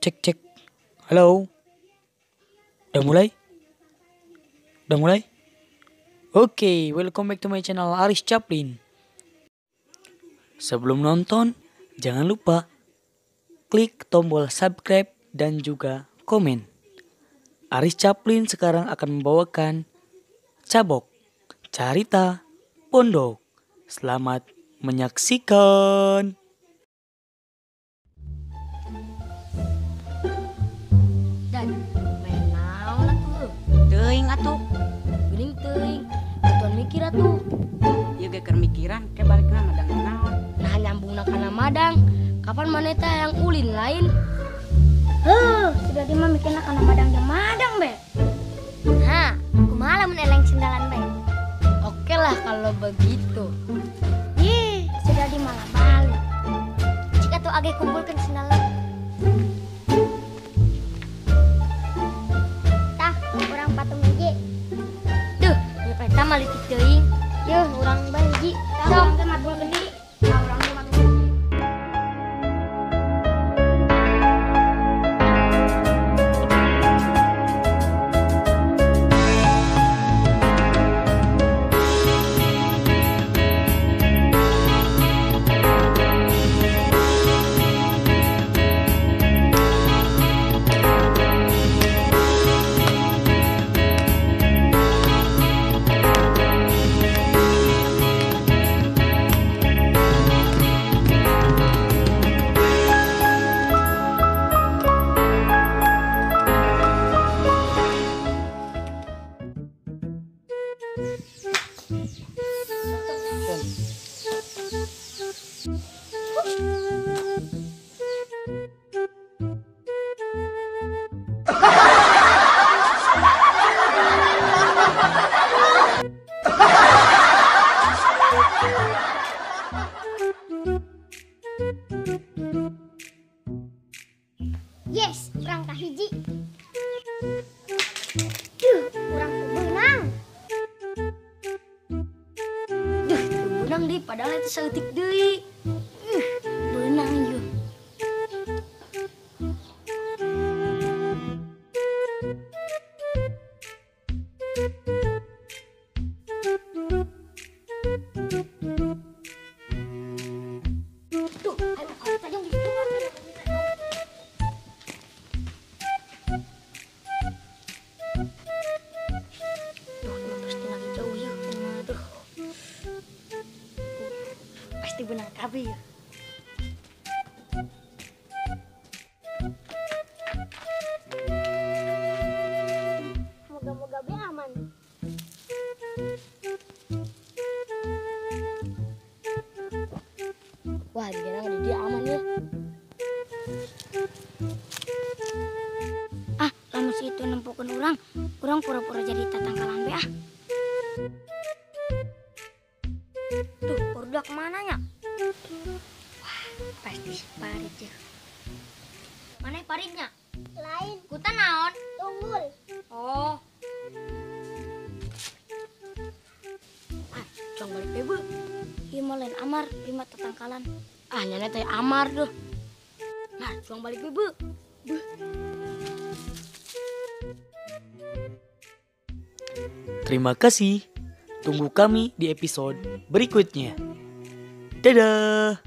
Cek cek. Halo. Udah mulai? Udah mulai? Oke, welcome back to my channel Aris Chaplin. Sebelum nonton, jangan lupa klik tombol subscribe dan juga komen. Aris Chaplin sekarang akan membawakan Cabok Carita Pondok. Selamat menyaksikan. Dan main naon atuh? Teuing atuh. Geuning teuing. Atuan mikir atuh. Ieu ge keur mikiran ke balikna madang naon. Nah nyambungna kana madang. Kapan maneh teh yang ulin lain? Heuh, sudah di mah mikirna kana madang jeung madang be. Hah, kumaha lamun eleng sendalan be? Oke lah kalau begitu. Ih, sudah di malah balik. Jika tuh age kumpulkan sendalan. Tah, urang patung hiji. Duh, eta mah leutik teuing. Yeuh, urang bae hiji. Tah, urang teh matul gede. Tah, urang teh matul gede. Yes, urang kahiji. Duh, urang teu beunang. Duh, teu beunang deui padahal eta saeutik deui. Beunang ieu. Tuh, ayo tajung di situ. Duh, emang pasti lagi jauh ya. Aduh. Pasti benang kabeh ya. Moga-moga be aman. Wah, dikira di dia aman ya. Ah, lamun si itu nempokeun urang, urang pura-pura jadi tatangkalan be ah. Tuh, udah kemana nya? Wah, pasti si Parit ya. Mana Paritnya? Lain. Kuta naon? Tunggul. Oh. Ah, cong balik be, Bu. Ieu mah lain Amar, ieu mah tatangkalan. Ah, nyana teh Amar tuh. Nah, cong balik be, Bu. Buh. Terima kasih. Tunggu kami di episode berikutnya. Dadah.